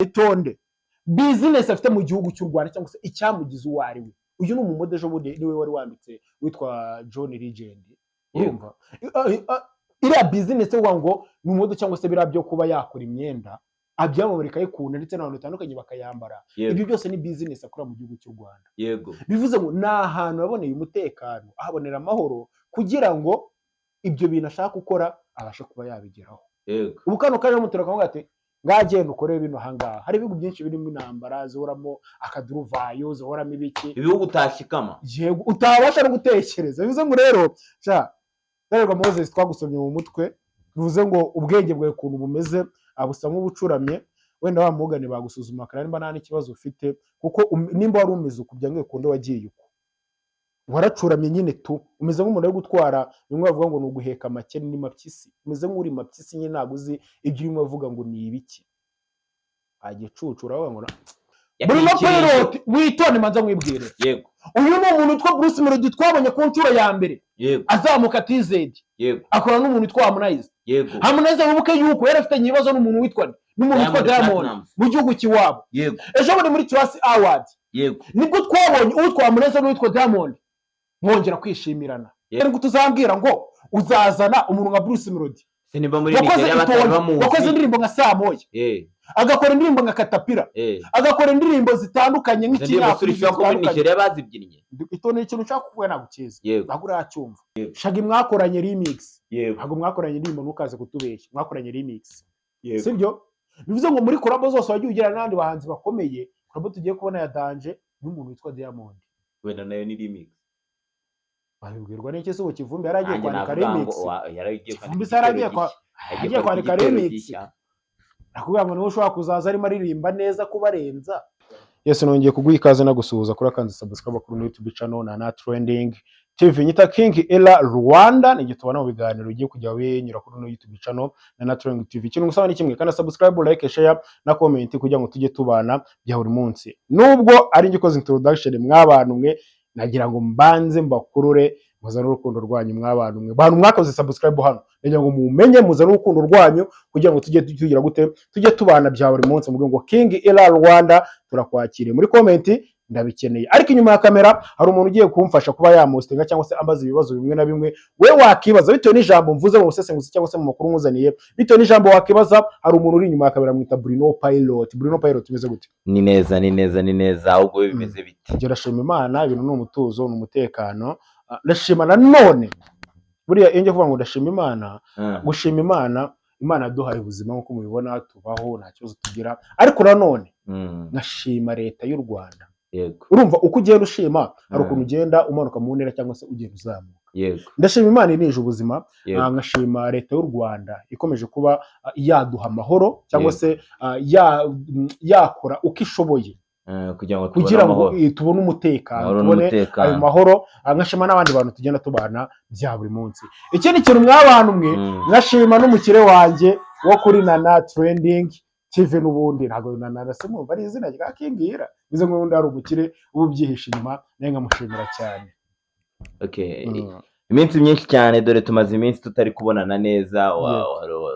Itonde, business afite mu gihugu cy'u Rwanda cyangwa se icyamugize uwo ari we. Uyu ni umumode, ejo bundi niwe wari wambitse witwa John Legend. Urumva iriya business yo kuvuga ngo ni umumode cyangwa se biriya byo kuba yakora imyenda abyamamare ikayikunda ndetse n'abantu batandukanye bakayambara, ibyo byose ni business akora mu gihugu cy'u Rwanda. Bivuze ngo ni ahantu yaboneye umutekano, ahabonera amahoro kugira ngo ibyo bintu ashaka gukora abashe kuba yabigeraho. Ubu kano kanya mutura akavuga ati: "Ngagenda ukore bino ahangaha." Hari ibihugu byinshi birimo intambara zihoramo akaduruvayo, zihoramo ibiki. Ibihugu utashikama. Yego, utabasha no gutekereza. Bivuze ngo rero sha Darerwa Moses, twagusomye mu mutwe. Bivuze ngo ubwenge bwawe ukuntu bumeze, busa nk'ubucuramye. Wenda wa mugani bagusuzuma akareba nimba nta n'ikibazo ufite, kuko nimba wari umeze uku, byange bikunde wagiye uko waracuramye nyine tu. Umeze nk'umuntu uri gutwara bimwe bavuga ngo ni uguheka makene, ni mapyisi. Umeze nk'uri mapyisi nyine, ntabwo uzi ibyo urimo uvuga ngo ni ibiki. Agicucu uravuga ngo Bruno Pilot, witonde manza nkwibwire. Uyu ni umuntu witwa Bruce Melody twabonye ku nshuro ya mbere azamuka TZ, akora n'umuntu witwa Harmonize. Harmonize, wibuke yuko yari afitanye ibibazo n'umuntu witwa Diamond Diamond Platnumz. mu gihugu cy'iwabo. Ejo bundi muri Trace Award nibwo twabonye uwitwa Harmonize n'uwitwa Diamond bongera kwishimirana. Ariko tuzambwira ngo uzazana umuntu nka Bruce Melody Se niba muri wakoze Nigeria batari itonde, bamuzi? wakoze indirimbo nka Saa Moya, agakora indirimbo nka Katapira, agakora indirimbo zitandukanye Izo ndirimbo nk'ikinyafurika suri ko muri zitandukanye. Nigeria bazibyinnye. Itonde, ikintu nshaka kuvuga ntabwo ukizi. Ntabwo uracyumva. Shaggy mwakoranye remix. Ntabwo mwakoranye indirimbo, ntukaze kutubeshya. Mwakoranye remix, sibyo? Bivuze ngo muri collabo zose wagiye ugirana n'abandi bahanzi bakomeye, collabo tugiye kubona ya danger n'umuntu witwa Diamond. Wenda nayo ni remix. Babibwirwa n'iki se? Ubu Kivumbi yari agiye Nanjye kwandika navuga ngo remix. Yari agiye Kivumbi kwandika se yari agiye igitero gishya. agiye kwandika igitero remix. gishya. Nakubwira ngo niwe ushobora kuzaza arimo aririmba neza kubarenza. Yesu, nongeye kuguha ikaze no gusuhuza kuri akanze subscribe kuri YouTube channel na Trending TV. Nyita King Ella Rwanda, ni tubona mu biganiro ugiye kujya winyura kuri no YouTube channel na Trending TV. Ikintu ngusaba ni kimwe: kandi subscribe, like, share na comment kugira ngo tujye tubana bya buri munsi. Nubwo ari njye ukoze introduction, mwabantu mwe, nagira ngo mbanze mbakurure muzane urukundo rwanyu. Mwabantu mwe, bantu mwakoze subscribe hano, nagira ngo mumenye muzane urukundo rwanyu kugira ngo tujye tugira gute, tujye tubana bya buri munsi. Muvuge ngo "King Ella Rwanda turakwakiriye" muri comment, ndabikeneye. Ariko inyuma ya kamera hari umuntu ugiye kumfasha kuba yamustinga cyangwa se ambaza ibibazo bimwe na bimwe we wakibaza bitewe n'ijambo mvuze mu busesenguzi cyangwa se mu makuru nkuzaniye. Bitewe n'ijambo wakibaza, hari umuntu uri inyuma ya kamera, mwita Bruno Pilot. Bruno Pilot, imeze gute? Ni neza, ni neza, ni neza. Ahubwo we bimeze bite? Njye ndashima Imana, ibintu ni umutuzo, ni umutekano. Ndashima nanone, buriya iyo njya kuvuga ngo ndashima Imana, gushima Imana, Imana yaduhaye ubuzima nk'uko mubibona, tubaho nta kibazo tugira. Ariko nanone nkashima Leta y'u Rwanda. Urumva uko ugenda ushima hari ukuntu ugenda umanuka mu ntera cyangwa se ugenda uzamuka. Ndashima Imana inije ubuzima, nkashima Leta y'u Rwanda ikomeje kuba yaduha amahoro cyangwa se yakora uko ishoboye Kugira ngo tubone kugira ngo amahoro. tubone umutekano, Amahoro tubone ayo n'umutekano. mahoro. Nkashima n'abandi bantu tugenda tubana bya buri munsi. Ikindi kintu mwabantu mwe, nkashima n'umukire wanjye wo kuri Nana Trending TV. N'ubundi ntabwo Nana se mwumva ari izina rya Kingira, bivuze ngo ubundi hari umukire uba ubyihishe inyuma, nawe nkamushimira cyane. Okay. Iminsi myinshi cyane, dore tumaze iminsi tutari kubonana neza.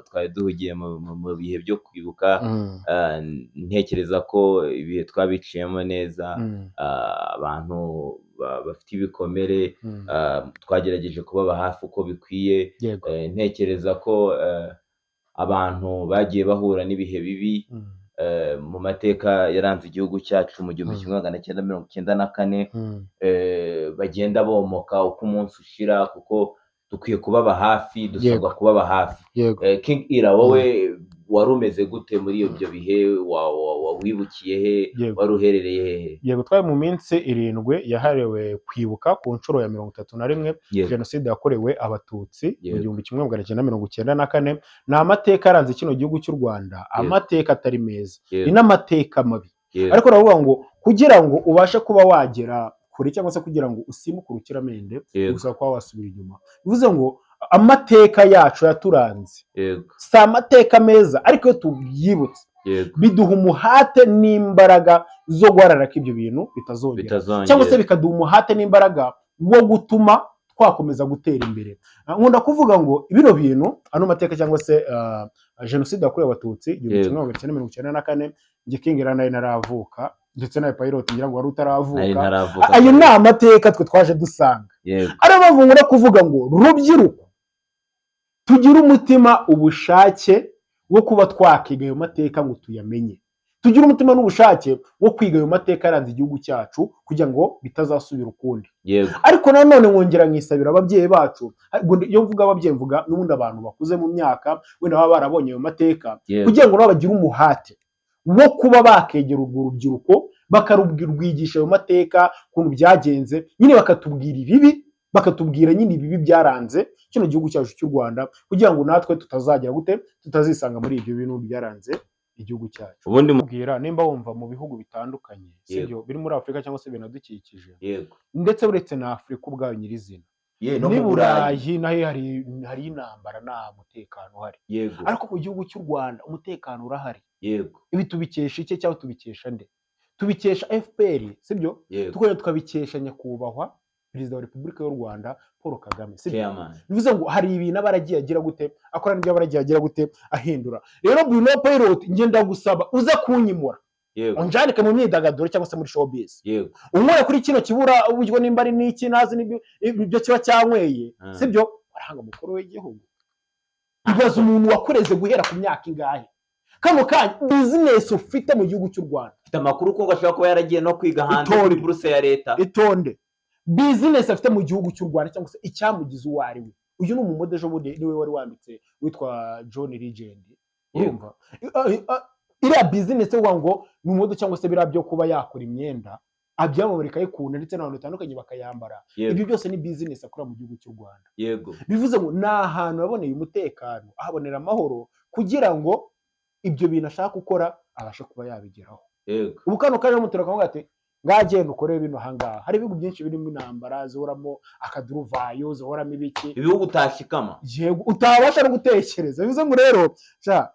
Twari duhugiye mu bihe byo kwibuka. Ntekereza ko ibihe twabiciyemo neza. Abantu bafite ibikomere, twagerageje kubaba hafi uko bikwiye. Ntekereza ko abantu bagiye bahura n'ibihe bibi mu mateka yaranze igihugu cyacu mu gihumbi 1994, bagenda bomoka uko umunsi ushira, kuko dukwiye kubaba hafi, dusabwa kubaba hafi. King Ira, wowe wari umeze gute muri ibyo bihe? Wibukiye he? Wari uherereye hehe? Yego, twari mu minsi 7 yahariwe kwibuka ku nshuro ya 31 jenoside yakorewe Abatutsi mu 1994. Ni amateka yaranze kino gihugu cy'u Rwanda, amateka atari meza, ni n'amateka mabi. Ariko uravuga ngo kugira ngo ubashe kuba wagera kure cyangwa se kugira ngo usimbuke urukiramende, bigusaba kuba wasubira inyuma. Bivuze ngo amateka yacu yaturanze si amateka meza, ariko iyo tubyibutse biduha umuhate n'imbaraga zo guharanira ko ibyo bintu bitazongera, bitazongera, cyangwa se bikaduha umuhate n'imbaraga wo gutuma twakomeza gutera imbere. Nkunda kuvuga ngo bino bintu, ano mateka cyangwa se jenoside yakorewe Abatutsi 1994. Njye King era nari naravuka, ndetse nawe Pilot ngira ngo wari Nari utaravuka. ntaravuka. Ayo ni amateka twe twaje dusanga. Ariyo mpamvu nkunda kuvuga ngo rubyiruko, tugire umutima, ubushake wo kuba twakiga ayo mateka ngo tuyamenye, tugire umutima n'ubushake wo kwiga ayo mateka yaranze igihugu cyacu kugira ngo bitazasubira ukundi. Ariko nanone nkongera nkisabira ababyeyi bacu, ariko iyo mvuga ababyeyi mvuga n'ubundi abantu bakuze mu myaka, wenda baba barabonye ayo mateka, kugira ngo nabo bagire umuhate wo kuba bakegera urwo rubyiruko, bakarubwigisha ayo mateka ukuntu byagenze nyine, bakatubwira ibibi, bakatubwira nyine ibibi byaranze kino gihugu cyacu cy'u Rwanda, kugira ngo natwe tutazagira gute, tutazisanga muri ibyo bintu byaranze igihugu cyacu. Ubundi Kubwira nimba wumva mu bihugu bitandukanye, sibyo, biri muri Afurika cyangwa se binadukikije, ndetse uretse na Afurika ubwayo nyirizina, no n'i mu Burayi. Burayi naho hari intambara, nta mutekano uhari. Ariko mu gihugu cy'u Rwanda umutekano urahari. Ibi tubikesha iki cyangwa tubikesha nde? Tubikesha FPR, sibyo? Tukongera tukabikesha nyakubahwa Perezida wa Repubulika y'u Rwanda Paul Kagame, sibyo? Chairman. Bivuze ngo hari ibintu aba aragiye agira gute, akora n'ibyo aba aragiye agira gute, ahindura. Rero Bruno Pilot, ngenda gusaba uze kunyimura, unjanike mu myidagaduro cyangwa se muri showbiz, unyweye kuri kino kibura uburyo nimba ari n'iki ntazi n'ibyo ibyo kiba cyanyweye, sibyo? Warahanga mukuru w'igihugu, ibaza umuntu wakureze guhera ku myaka ingahe, kano kanya business ufite mu gihugu cy'u Rwanda. Mfite amakuru ko ashobora kuba yaragiye no kwiga hanze Itonde. kuri buruse ya leta. Itonde, business afite mu gihugu cy'u Rwanda cyangwa se icyamugize uwo ari we. Uyu ni umumode, ejo bundi niwe wari wambitse witwa John Legend. Urumva iriya business yo kuvuga ngo ni umumode cyangwa se biriya byo kuba yakora imyenda abyamamare ikayikunda ndetse n'abantu batandukanye bakayambara, ibyo byose ni business akora mu gihugu cy'u Rwanda. Bivuze ngo ni ahantu yaboneye umutekano, ahabonera amahoro, kugira ngo ibyo bintu ashaka gukora abashe kuba yabigeraho. Ubu kano kanya bamutera akavuga ati ngagenda ukore bino ahangaha. Hari ibihugu byinshi birimo intambara zihoramo akaduruvayo, zihoramo ibiki. Ibihugu utashikama. Yego, utabasha no gutekereza. Bivuze ngo rero sha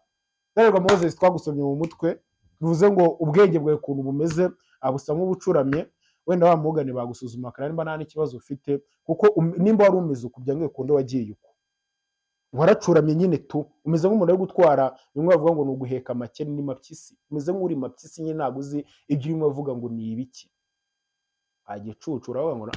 Darerwa Moses, twagusomye mu mutwe, bivuze ngo ubwenge bwawe ukuntu bumeze busa nk'ubucuramye. Wenda wa mugani bagusuzuma akareba nimba nta n'ikibazo ufite, kuko nimba wari umeze uku byange kunde wagiye uko waracuramye nyine tu, umeze nk'umuntu uri gutwara bimwe bavuga ngo ni uguheka makene, ni mapyisi, umeze nk'uri mapyisi nyine, ntabwo uzi ibyo urimo uvuga ngo ni ibiki. Agicucu uravuga ngo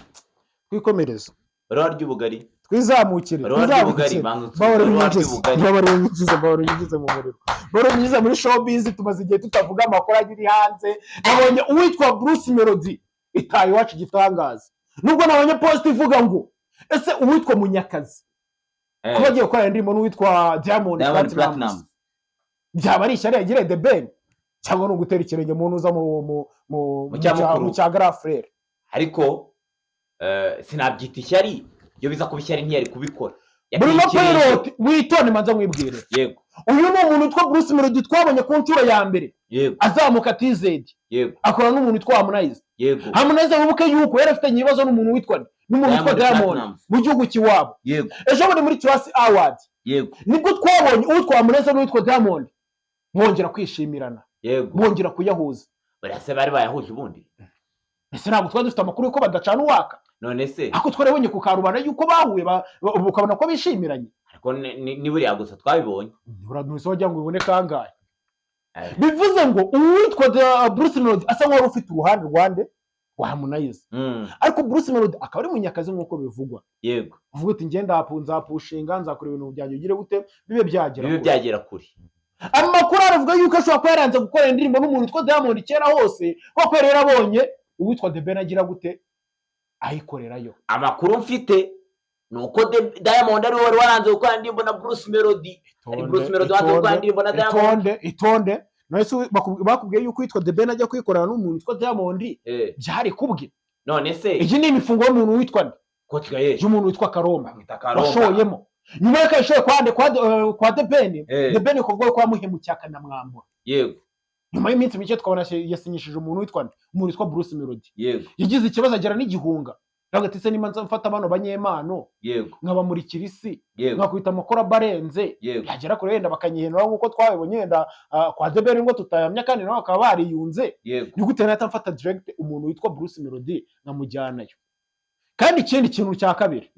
twikomereze. Wari warya ubugari? Twizamukire. Wari warya ubugari? Twizamukire. Banza utsinde. Bahora Wari warya unyinjize ubugari? Bahora unyinjize, bahora unyinjize mu muriro, bahora unyinjize muri showbiz. Tumaze igihe tutavuga amakuru agiri hanze. Nabonye uwitwa Bruce Melody itaye iwacu igitangaza, nubwo nabonye post ivuga ngo ese uwitwa Munyakazi kuba agiye gukorana indirimbo n'uwitwa Diamond Diamond Platnumz, Platnumz. byaba ari ishyari yagiriye The Ben cyangwa ni ugutera ikirenge mu ntuza Mu cya mukuru. mu cya grand frère? Ariko sinabyita ishyari. Iyo biza kuba ishyari ntiyari kubikora. Yateye Bruno ikirenge. Pilot, witonde manza nkwibwire. Uyu ni umuntu witwa Bruce Melody twabonye ku nshuro ya mbere azamuka TZ, akorana n'umuntu witwa Harmonize. Harmonize, wibuke yuko yari afitanye ibibazo n'umuntu witwa Diamond Diamond Platnumz. mu gihugu cy'iwabo. Ejo bundi muri Trace Award nibwo twabonye uwitwa Harmonize n'uwitwa Diamond bongera kwishimirana, bongera kuyahuza. Buriya se bari bayahuje ubundi? Ese ntabwo twari dufite amakuru yuko badacana uwaka? None se? Ariko twarabonye ku karubanda yuko bahuye, ukabona ko bishimiranye. Ariko ni buriya gusa twabibonye. Ntuse wagira ngo ubibone kangahe? Bivuze ngo uwitwa Bruce Melody asa nk'uwari ufite uruhande rwande rwa Harmonize, ariko Bruce Melody akaba ari munyakazi nk'uko bivugwa, uvuga uti ngenda nzapushinga, nzakora ibintu byanjye ugire gute bibe byagera Bibe kure. byagera kure. Amakuru aravuga yuko ashobora kuba yaranze gukora indirimbo n'umuntu witwa Diamond kera hose, kuko yari yarabonye uwitwa The Ben agira gute, ayikorerayo. Amakuru mfite ni uko Diamond ariwe wari waranze gukora indirimbo na Bruce Melody. Ari Bruce Melody wanze gukora indirimbo na Diamond. Itonde, itonde. None se bakubwiye yuko uwitwa The Ben ajya kwikorana n'umuntu witwa Diamond byari kubwe? None se? Iyi ni imifungo y'umuntu witwa nde? Coach Gael. Y'umuntu witwa Karomba. Bamwita Karomba. Washoyemo nyuma y'uko yashoye kwa nde? Kwa The Ben. The Ben kuvuga ko yamuhemukiye akanamwambura. Nyuma y'iminsi mike twabona yasinyishije umuntu witwa nde? Umuntu witwa Bruce Melody. Yagize ikibazo agira n'igihunga, aravuga ati se nimba nza mfata bano banyempano nkabamurikira isi, nkakubita amakora barenze, yagera kure wenda bakanyihenura nk'uko twabibonye wenda kwa The Ben, ngo tutayamya kandi nabo bakaba bariyunze, ni gute nahita mfata direct umuntu witwa Bruce Melody nkamujyanayo? Kandi ikindi kintu cya kabiri,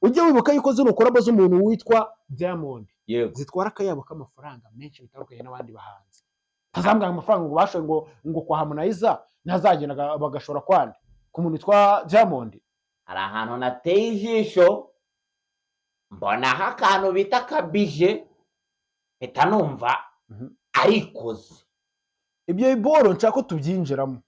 ujye wibuka yuko zino collabo z'umuntu witwa Diamond zitwara akayabo k'amafaranga menshi bitandukanye n'abandi bahanzi. Tazambwira amafaranga ngo bashoye ngo kwa Harmonize ntazagenda bagashora kwande ku muntu witwa Diamond. Hari ahantu nateye ijisho, mbonaho akantu bita kabije, mpita numva arikoze. Ibyo biboro nshaka ko tubyinjiramo.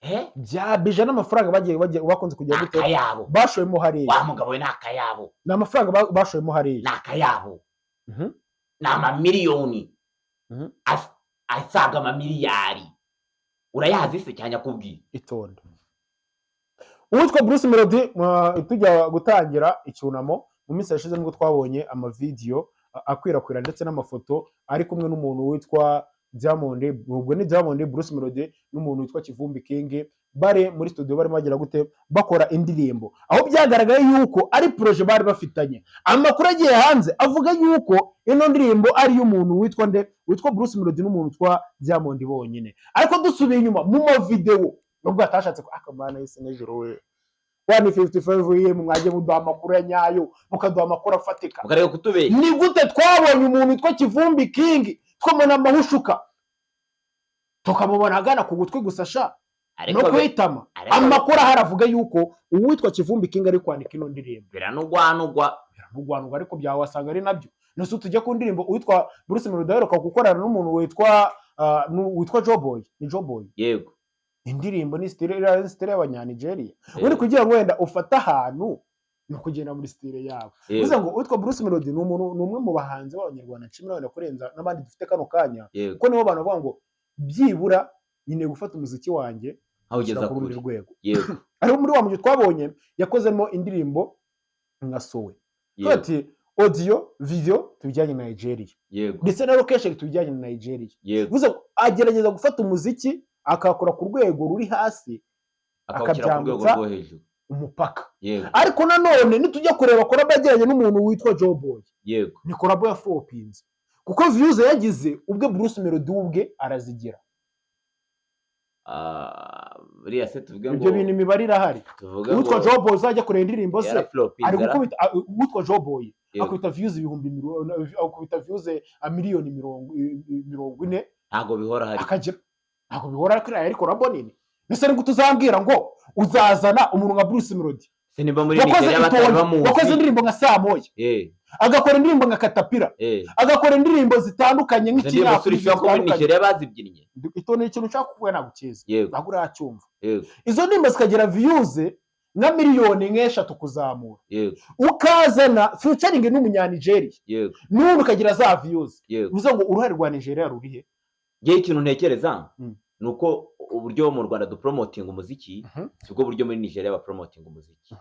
Eh? Bya bije n'amafaranga bagiye bakunze kujya gute? Akayabo. Bashoyemo hariya. Wa mugabo we, ni akayabo. Ni amafaranga bashoyemo hariya. Ni akayabo. Ni amamiliyoni asaga amamiliyari. Urayazi se cyane akubwiye? Itonde. Uwitwa Bruce Melody, tujya gutangira icyunamo mu minsi yashize, nibwo twabonye amavideyo akwirakwira ndetse n'amafoto ari kumwe n'umuntu witwa Diamond. Ubwo ni Diamond, Bruce Melody n'umuntu witwa Kivumbi King, bari muri studio barimo bagira gute? Bakora indirimbo, aho byagaragaye yuko ari projet bari bafitanye. Amakuru agiye hanze avuga yuko ino ndirimbo ari iy'umuntu witwa nde? Witwa Bruce Melody n'umuntu witwa Diamond bonyine. Ariko dusubiye inyuma mu mavideo, nubwo atashatse ko akamana yise nijoro we 1:55 AM, mwagiye muduha amakuru ya nyayo, mukaduha amakuru afatika. Mukareka kutubeshya. Ni gute twabonye umuntu witwa Kivumbi King, twamubona amahushuka, tukamubona agana ku gutwi gusa sha Ariko no kwitama? Amakuru ahari avuga yuko uwitwa Kivumbi King ari kwandika ino ndirimbo. Biranugwanugwa. Biranugwanugwa, ariko byawasanga ari nabyo. Nese tujya ku ndirimbo uwitwa Bruce Melody aheruka gukorana n'umuntu witwa witwa Joboy, ni Joboy? Yego. Indirimbo ni style, iriya style y'Abanyanigeria. Ubundi kugira ngo wenda ufate ahantu ni ukugenda muri style yabo. Bivuze ngo uwitwa Bruce Melody ni umuntu, ni umwe mu bahanzi b'Abanyarwanda nshimira wenda kurenza n'abandi dufite kano kanya, kuko nibo bantu bavuga ngo byibura nkeneye gufata umuziki wanjye awugeza ushyira ku rundi kure. rwego. Ariko muri wa mujyi twabonye yakozemo indirimbo nka Sowe. Ati audio, video tubijyanye na Nigeria, ndetse na location tubijyanye na Nigeria. Bivuze ngo agerageza gufata umuziki akakora ku rwego ruri hasi, akawushyira ku rwego akabyambutsa rwo hejuru. umupaka. Ariko nanone nitujya kureba collabo yagiranye n'umuntu witwa Joe Boy, ni collabo ya flopinze, kuko views yagize ubwe, Bruce Melody ubwe arazigira. Ah, buriya se tuvuge ngo Ibyo bintu imibare irahari. Tuvuge Uwitwa ngo Joe Boy uzajya kureba indirimbo ze, yaraflopinze. Ari gukubita uwitwa Joe Boy akubita views ibihumbi akubita views miliyoni 40. Ntabwo bihora hari. Akagira, ntabwo bihora, ariko iriya yari collabo nini. Mbese ni gute uzambwira ngo uzazana umuntu nka Bruce Melody Se nimba muri wakoze Nigeria batari itonde, bamuzi? wakoze indirimbo nka Saa Moya, agakora indirimbo nka Katapira, agakora indirimbo zitandukanye Izo ndirimbo nk'ikinyafurika suri ko muri zitandukanye. Nigeria bazibyinnye. Itonde, ikintu nshaka kuvuga ntabwo ukizi. Ntabwo uracyumva. Izo ndirimbo zikagira views nka miliyoni nk'eshatu kuzamura, ukazana featuring n'Umunyanigeriya n'ubundi ukagira za views, bivuze ngo uruhare rwa Nigeria rurihe? Ngewe ikintu ntekereza ni uko uburyo mu Rwanda dupromotinga umuziki sibwo buryo muri Nigeria bapromotinga umuziki.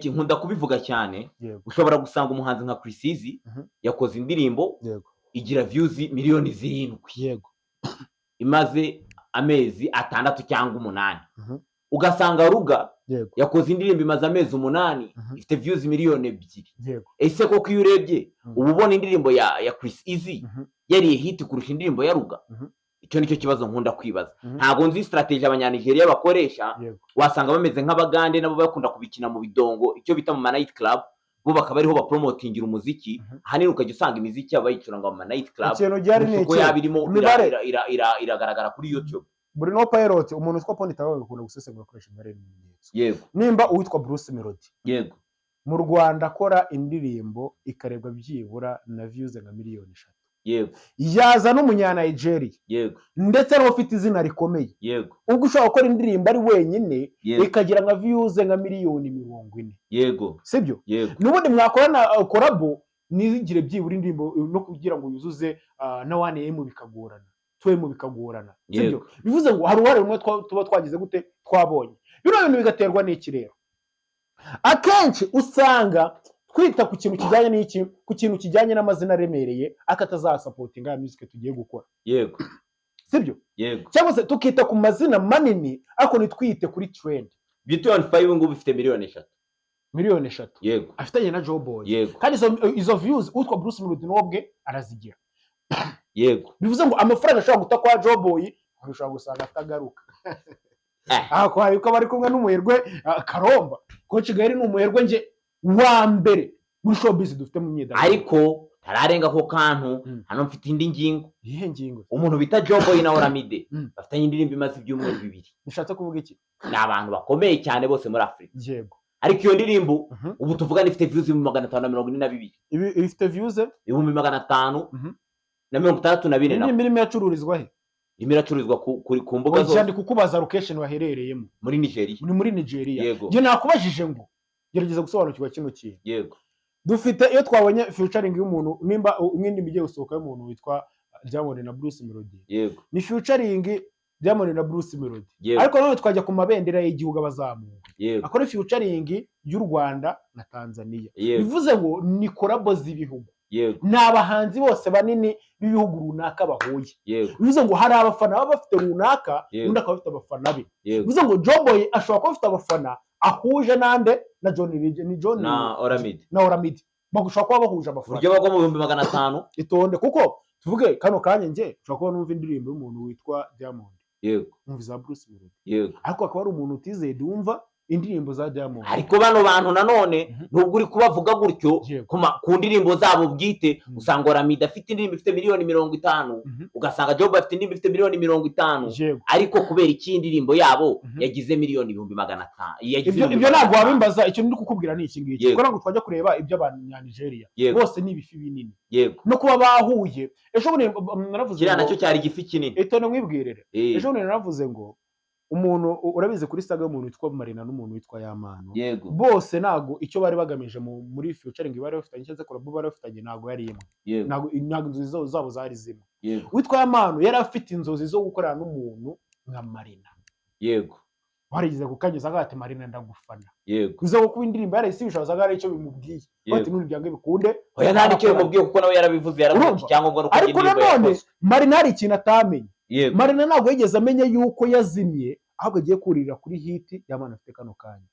Nkunda kubivuga cyane. Ushobora gusanga umuhanzi nka Chris Eazy yakoze indirimbo igira views miliyoni 7 imaze amezi 6 cyangwa 8. Ugasanga Ruga yakoze indirimbo imaze amezi 8, ifite views miliyoni 2. Ese koko iyo urebye, uba ubona indirimbo ya Chris Eazy yariye hit kurusha indirimbo ya Ruga? Icyo nicyo kibazo nkunda kwibaza. Ntabwo nzi strategy Abanyanigeriya bakoresha. Wasanga bameze nk'Abagande, nabo bakunda kubikina mu bidongo, icyo bita mu ma night club, bo bakaba ariho bapromotingira umuziki. Ahanini ukajya usanga imiziki yabo bayicuranga mu ma night club Ikintu gihari ni kurusha uko iki? yaba irimo Imibare. iragaragara kuri YouTube. Bruno Pilot, umuntu witwa Poni Tawe akunda gusesengura akoresha imibare n'ibimenyetso. Nimba uwitwa Bruce Melody mu Rwanda akora indirimbo ikarebwa byibura na views nka miliyoni 3, yaza n'Umunyanigeria ndetse n'ufite izina rikomeye, ubwo ushobora gukora indirimbo ari wenyine ikagira nka views nka miliyoni 40, sibyo? Yego. N'ubundi mwakorana collabo ntigire byibura indirimbo no kugira ngo yuzuze na 1M bikagorana, 2M bikagorana, sibyo? Yego. Bivuze ngo hari uruhare rumwe tuba twagize gute? Twabonye bino bintu bigaterwa n'iki rero? Akenshi usanga twita ku kintu kijyanye n'iki, ku kintu kijyanye n'amazina aremereye ariko atazasupportinga ya music tugiye gukora, sibyo? Yego. Cyangwa se tukita ku mazina manini ariko ntitwite kuri trend. Beauty on Fire ubu ngubu ifite miliyoni 3. Miliyoni 3? Yego. Afitanye na Joe Boy? Yego. Kandi izo views utwa Bruce Melody n'ubwe arazigira. Bivuze ngo amafaranga ashobora guta kwa Joe Boy ushobora gusanga atagaruka. Aha kwa yuko bari kumwe n'umuherwe Karomba, Coach Gael ni umuherwe nge wa mbere muri showbiz dufite mu myidagaduro. Ariko Tararenga ako kantu. Hano mfite indi ngingo. Iyihe ngingo? Umuntu bita Joboy na Olamide bafitanye indirimbo imaze ibyumweru 2. Bishatse kuvuga iki? Ni abantu bakomeye cyane bose muri Afurika. Ariko iyo ndirimbo ubu tuvugana ifite views 542,000. Ibi ifite views Ibihumbi magana atanu na mirongo itandatu na bine. Indirimbo irimo iracururizwa he? Irimo iracururizwa ku mbuga Oya, zose. Ndi kukubaza location waherereyemo. Muri Nigeria. Ni muri Nigeria? Yego. Njye nakubajije ngo gerageza gusobanukirwa kino kintu. Yego. Dufite iyo twabonye featuring y'umuntu, nimba nk'indirimbo igiye gusohoka y'umuntu witwa Diamond na Bruce Melody, ni featuring Diamond na Bruce Melody. Ariko nanone twajya ku mabendera y'igihugu abazamuka, akora featuring y'u Rwanda na Tanzania. Bivuze ngo ni collabo z'ibihugu. Ni abahanzi bose banini b'ibihugu runaka bahuye. Bivuze ngo hari abafana baba bafite runaka, undi akaba afite abafana be. Bivuze ngo Joboy ashobora kuba afite abafana ahuje nande? Na John ni John Na Olamide. Na Olamide bashobora kuba bahuje abafana. Uburyo bagwa mu 500,000. Itonde, kuko tuvuge kano kanya njye nshobora kuba numva indirimbo y'umuntu witwa Diamond, numva iza Bruce Melody, ariko akaba ari umuntu utizeye wumva indirimbo za Diamond. Ariko bano bantu nanone, nubwo uri kubavuga gutyo, ku ndirimbo zabo bwite, usanga Olamide afite indirimbo ifite miliyoni 50, ugasanga Job afite indirimbo ifite miliyoni 50, ariko kubera iki indirimbo yabo yagize miliyoni 500,000, yagize Ibyo ibihumbi ibyo magana ntabwo atanu? wabimbaza. Icyo ndi kukubwira ni iki ngiki, kuko ntabwo twajya kureba iby'abanyanigeria. Bose ni ibifi binini. No kuba bahuye ejo bundi, naravuze Kiriya ngo nacyo cyari igifi kinini. Itonde nkwibwirire. Ejo bundi naravuze ngo umuntu urabizi kuri saga y'umuntu witwa Marina n'umuntu witwa Yamano, bose ntabwo icyo bari bagamije muri featuring bari bafitanye cyangwa se collabo bari bafitanye ntabwo yari imwe. Ntabwo inzozi zabo zari zimwe. Witwa Yamano yari afite inzozi zo gukorana n'umuntu nka Marina, warigeze kukanyuza avuga ati: "Marina, ndagufana." Bivuze ngo kuba indirimbo yarayisibisha wasaga hari icyo bimubwiye. Bati n'ubu byange bikunde. Oya, nta n'icyo bimubwiye, kuko nawe yarabivuze, yaravuze ati Urumva? icyangombwa ni uko Ariko indirimbo nanone yakozwe. Marina hari ikintu atamenye. Marina ntabwo yigeze amenya yuko yazimye, ahubwo agiye kuririra kuri hit y'abana afite kano kanya.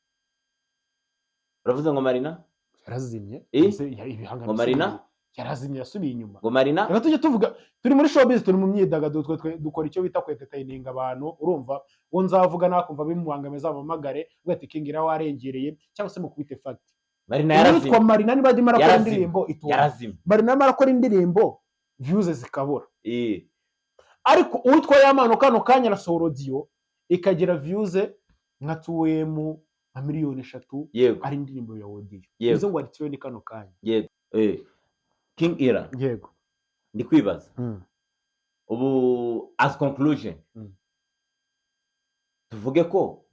Uravuze ngo Marina Yarazimye. Eh? Ese ibihangano Ngo Marina? Yarazimye, yasubiye inyuma. Ngo Marina? Reka tujye tuvuga turi muri showbiz, turi mu myidagaduro. Twe dukora icyo bita kwentertaininga abantu. Urumva, uwo nzavuga nakumva bimubangamiye azabamagare avuga ati: "King ira warengereye," cyangwa se mukubite fact. Marina Uwitwa yarazimye. Marina niba arimo arakora Yarazimye. indirimbo itunga, Yarazimye. Marina arimo arakora indirimbo, views zikabura, ariko uwitwa Yamano kano kanya arasohora audio ikagira views nka 2M, nka miliyoni 3, ari indirimbo ya audio. Bivuze ngo ari trend kano kanya. Yego. King Ira, Yego. ndi kwibaza ubu, as conclusion, tuvuge ko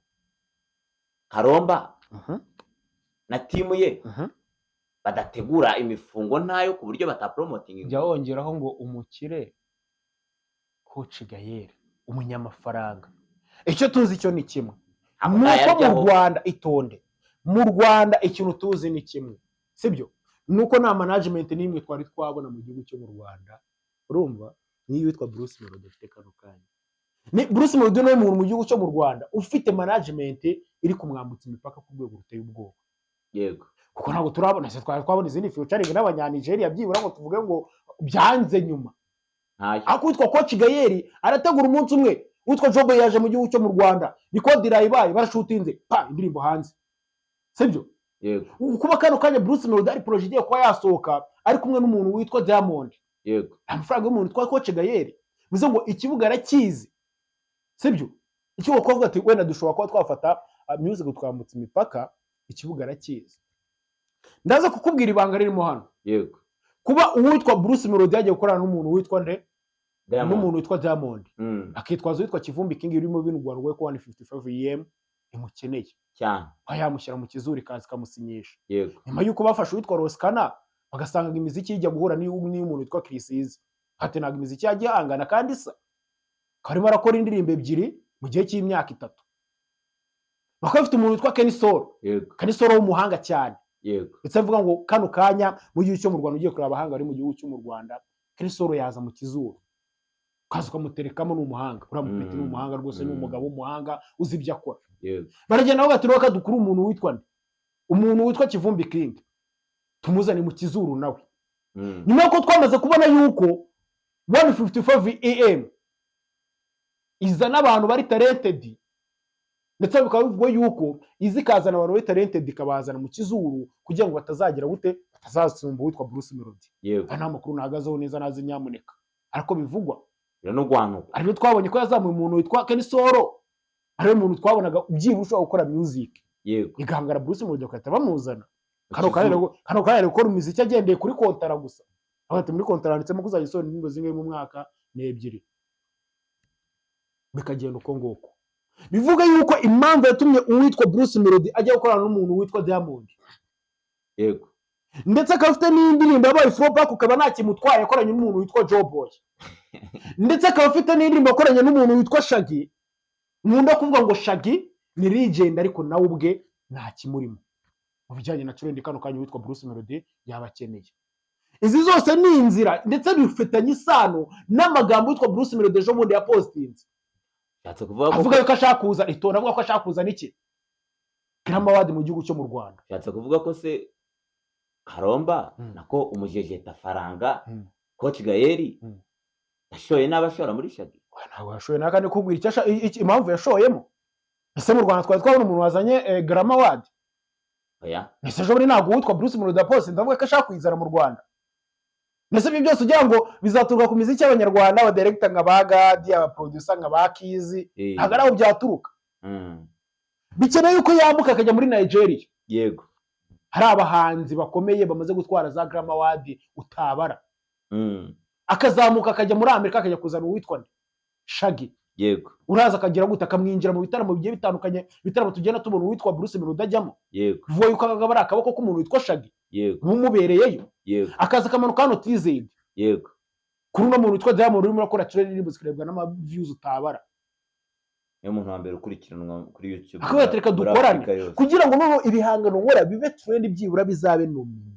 Karomba na team ye badategura imifungo ntayo ku buryo batapromotinga? Jya wongeraho ngo umukire Coach Gael, umunyamafaranga. Icyo tuzi cyo ni kimwe, Ntabwo ni uko mu ntayaryaho. Rwanda, itonde, mu Rwanda ikintu tuzi ni kimwe, sibyo? Ni uko nta management n'imwe twari twabona mu gihugu cyo mu Rwanda, urumva, niyo witwa Bruce Melody afite kano kanya. Ni Bruce Melody niwe muntu mu gihugu cyo mu Rwanda ufite management iri kumwambutsa imipaka ku rwego ruteye ubwoba. Kuko ntabwo turabona, se twari twabona izindi featuring n'abanyanigeria byibura ngo tuvuge ngo byanze nyuma? Ntayo. Ariko witwa Coach Gael arategura umunsi umwe, witwa Job yaje mu gihugu cyo mu Rwanda, record irayibaye, barashutinze, pa, indirimbo hanze, sibyo? Yego. Kuba kano kanya Bruce Melody ari projet igiye kuba yasohoka ari kumwe n'umuntu witwa Diamond, amafaranga y'umuntu witwa Coach Gael, bivuze ngo ikibuga arakizi, sibyo? Ikibuga kuvuga ati wenda dushobora kuba twafata music twambutsa imipaka, ikibuga arakizi. Ndaza kukubwira ibanga ririmo hano. Kuba uwitwa Bruce Melody yagiye gukorana n'umuntu witwa nde? Diamond. N'umuntu witwa Diamond, akitwaza uwitwa Kivumbi King urimo binugwa ko 155 EM imukeneye, kuba yamushyira mu kizuri ikaza ikamusinyisha, nyuma y'uko bafashe uwitwa Roskana bagasanga imiziki ijya guhura n'iy'umuntu witwa Chris Eazy, ati ntabwo imiziki yajya ihangana kandi isa, akaba arimo arakora indirimbo ebyiri mu gihe cy'imyaka 3. Bakaba bafite umuntu witwa Kenny Sol. Kenny Sol w'umuhanga cyane. Ndetse mvuga ngo kano kanya mu gihugu cyo mu Rwanda, ugiye kureba abahanga bari mu gihugu cyo mu Rwanda, Kenny Sol yaza mu kizuru ukaza ukamuterekamo. Ni umuhanga uriya mupeti, ni umuhanga rwose, ni umugabo w'umuhanga uzi ibyo akora. Baragenda bavuga ati: "Reka dukure umuntu witwa nde, umuntu witwa Kivumbi King, tumuzane mu kizuru nawe." Nyuma y'uko twamaze kubona yuko 155 AM izana abantu bari talented, ndetse bikaba bivugwa yuko izi ikazana abantu bari talented ikabazana mu kizuru kugira ngo batazagira gute? Atazasumba uwitwa Bruce Melody. Yego. Aya ni amakuru nahagazeho neza, nazi nyamuneka, ariko bivugwa. Biranugwanugwa. Aribyo twabonye ko yazamuye umuntu witwa Kenny Sol, ariwe muntu twabonaga byibura ushobora gukora music igahangara Bruce Melody, bagahita bamuzana. Kano kanya ari gukora imiziki agendeye kuri kontara gusa. Aho ati muri kontara handitsemo ko uzajya usohora indirimbo zimwe mu mwaka, ni ebyiri, bikagenda uko nguko. Bivuga yuko impamvu yatumye uwitwa Bruce Melody ajya gukorana n'umuntu witwa Diamond, ndetse akaba afite n'indirimbo yabaye flop ariko ukaba nta kimutwaye, yakoranye n'umuntu witwa Joe Boy, ndetse akaba afite n'indirimbo yakoranye n'umuntu witwa Shaggy. Nkunda kuvuga ngo Shaggy ni legend, ariko nawe ubwe nta kimurimo mu bijyanye na trend. Kano kanya witwa Bruce Melody yaba akeneye izi zose ni inzira, ndetse bifitanye isano n'amagambo witwa Bruce Melody ejo bundi yapostinze. Ushatse kuvuga ko Avuga yuko ashaka kuza itora, avuga ko ashaka kuzana iki? Grammy Award mu gihugu cyo mu Rwanda. Ushatse kuvuga ko se Karomba, nako umujejeta faranga, Coach Gael, yashoye n'abashora muri Shaggy? Oya, ntabwo yashoye naka, ni kubwira icyo impamvu yashoyemo. Ese mu Rwanda twari twabona umuntu wazanye Grammy Award? Oya. Ese ejo bundi ntabwo uwitwa Bruce Melody yapostinze ndavuga ko ashaka kuyizana mu Rwanda? Mbese ibyo byose ugira ngo bizaturuka ku miziki y'Abanyarwanda, abadirector nka ba Gadi, abaproducer nka ba Kizi? Ntabwo ari aho byaturuka. Bikeneye yuko yambuka akajya muri Nigeria, hari abahanzi bakomeye bamaze gutwara za Grammy Award utabara, akazamuka akajya muri Amerika, akajya kuzana uwitwa nde? Shaggy. Uraza akagira gute? Akamwinjira mu bitaramo bigiye bitandukanye, ibitaramo tugenda tubona uwitwa Bruce Melody ajyamo. Bivuga yuko aba ari akaboko k'umuntu witwa Shaggy bumubereyeyo. Akaza akamanuka hano TZ, kuri uno muntu witwa Diamond urimo urakora trend, indirimbo zikarebwa n'ama views utabara. Niyo muntu wa mbere ukurikiranwa kuri YouTube Akavuga ati reka muri dukorane Afurika yose. kugira ngo noneho ibihangano nkora bibe trend, byibura bizabe nominé,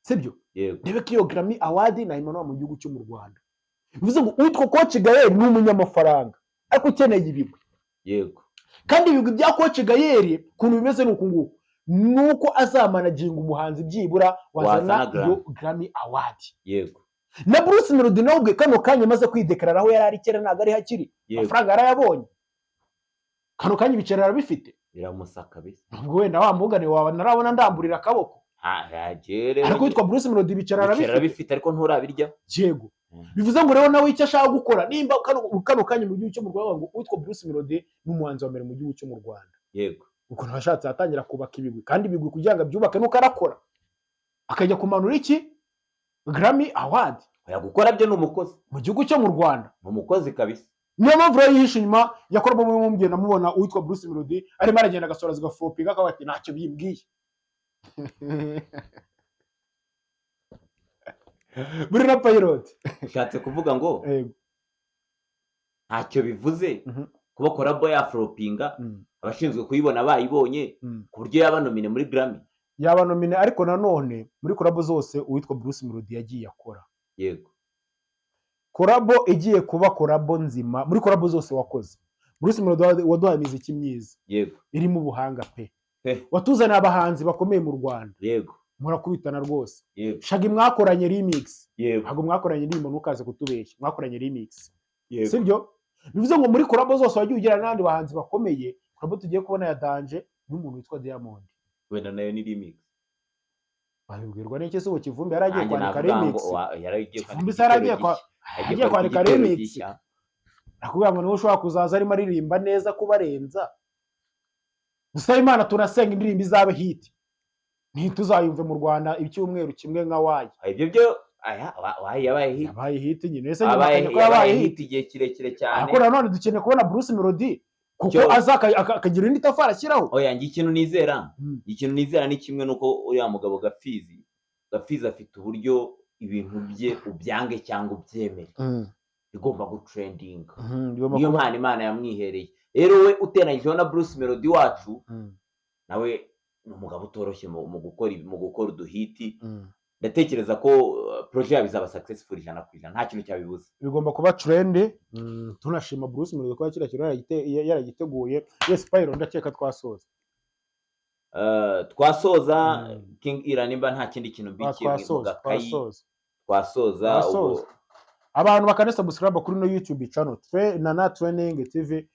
sibyo? Yego. Ndebe ko iyo Grammy Award nayimanura mu gihugu cyo mu Rwanda. Bivuze ngo uwitwa Coach Gael ni umunyamafaranga ariko ukeneye ibigwi. Kandi ibigwi bya Coach Gael ukuntu bimeze ni uku nguku, ni uko azamanaginga umuhanzi byibura wazana Wazana Grammy. iyo Grammy Award. Na Bruce Melody nawe ubwe kano kanya amaze kwidekarara aho yari ari kera, ntabwo ari hakiri. Amafaranga yarayabonye, kano kanya ibiceri arabifite. Biramusa kabisa. Nubwo wenda wa mugane wawe narabona ndamburira akaboko, ariko witwa Bruce Melody ibiceri Ibiceri arabifite. Arabifite ariko nturabirya. Yego. Bivuze ngo rero nawe icyo ashaka gukora, nimba kano kanya mu gihugu cyo mu Rwanda ngo uwitwa Bruce Melody ni umuhanzi wa mbere mu gihugu cyo mu Rwanda, ukuntu ashatse yatangira kubaka ibigwi, kandi ibigwi kugira ngo abyubake nuko arakora, akajya kumanura iki? Grammy Award. Oya, gukora byo ni umukozi. Mu gihugu cyo mu Rwanda. Ni umukozi kabisa. Niyo mpamvu rero yihishe inyuma yakoramo. Mugenda mubona uwitwa Bruce Melody arimo aragenda agasohora zigaflopinga, akavuga ati ntacyo bimbwiye. Buri na Pilot. Ushatse kuvuga ngo ntacyo bivuze kuba collabo yaflopinga, abashinzwe kuyibona bayibonye, ku buryo yaba nominé muri Grammy? Yaba nominé, ariko nanone muri collabo zose uwitwa Bruce Melody yagiye akora, collabo igiye kuba collabo nzima muri collabo zose wakoze, Bruce Melody waduhaye imiziki myiza irimo ubuhanga pe, watuzaniye abahanzi bakomeye mu Rwanda, murakubitana rwose. Shaggy mwakoranye remix. Ntabwo mwakoranye indirimbo, ntukaze kutubeshya, mwakoranye remix. Sibyo? Bivuze ngo muri collabo zose wagiye ugirana n'abandi bahanzi bakomeye, collabo tugiye kubona ya danger n'umuntu witwa Diamond. Wenda nayo ni remix. Babibwirwa n'iki se? Ubu Kivumbi yari agiye Nanjye kwandika navuga ngo remix. Yari agiye Kivumbi kwandika se yari agiye igitero gishya. agiye kwandika igitero remix. gishya. Nakubwira ngo niwe ushobora kuzaza arimo aririmba neza kubarenza. Gusa Imana tunasenga indirimbo izabe hit, ntituzayumve mu Rwanda icyumweru kimwe nka Wayi. Ah, ibyo byo aya Wayi yabaye hit. Yabaye hit nyine, ese nyuma Yabaye akanya ko yabaye yabaye hit. hit igihe kirekire cyane. Ariko nanone dukeneye kubona Bruce Melody kuko aza akagira indi tafari ashyiraho. Oya, njye ikintu nizera, ikintu nizera ni kimwe, nuko uriya mugabo Gapfizi afite uburyo ibintu bye, ubyange cyangwa ubyemere, bigomba gutrendinga. Bigomba Niyo kuba mpano Imana yamwihereye. Rero we uteranyijeho na Bruce Melody wacu, nawe ni umugabo utoroshye mu gukora uduhit. Ndatekereza ko projet yabo izaba successful 100%, nta kintu cyabibuza. Bigomba kuba trend. Tunashima Bruce Melody kuba kiriya kintu yaragiteguye. Yes, Pyro, ndakeka twasoza. Twasoza. King Ira, nimba nta kindi kintu mbikiye mu Twasoza. gakayi. Twasoza. Twasoza ubwo. Twasoza. Abantu bakane subscribe kuri no YouTube channel Nana Trending TV.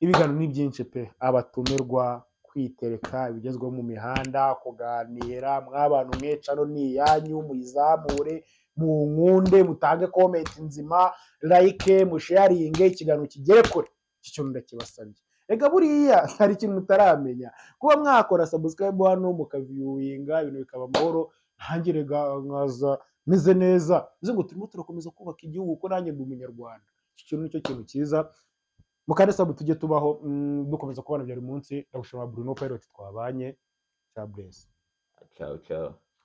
Ibiganiro ni byinshi pe, abatumirwa Kwitereka ibigezweho mu mihanda, kuganira mw'abantu mwe. Channel ni iyanyu, muyizamure, munkunde, mutange comment nzima, like, musharinge, ikiganiro kigere kure. Iki kintu ndakibasabye. Reka buriya hari ikintu mutaramenya: kuba mwakora subscribe hano, mukaviewinga, ibintu bikaba amahoro, nanjye rega nkaza meze neza. Bivuze ngo turimo turakomeza kubaka igihugu, kuko nanjye ndi Umunyarwanda. Iki kintu nicyo kintu cyiza. Mukande sub, tujye tubaho, dukomeza kubana bya buri munsi. Ndagushima, Bruno Pilot, twabanye. Ciao, bless. Ciao ciao.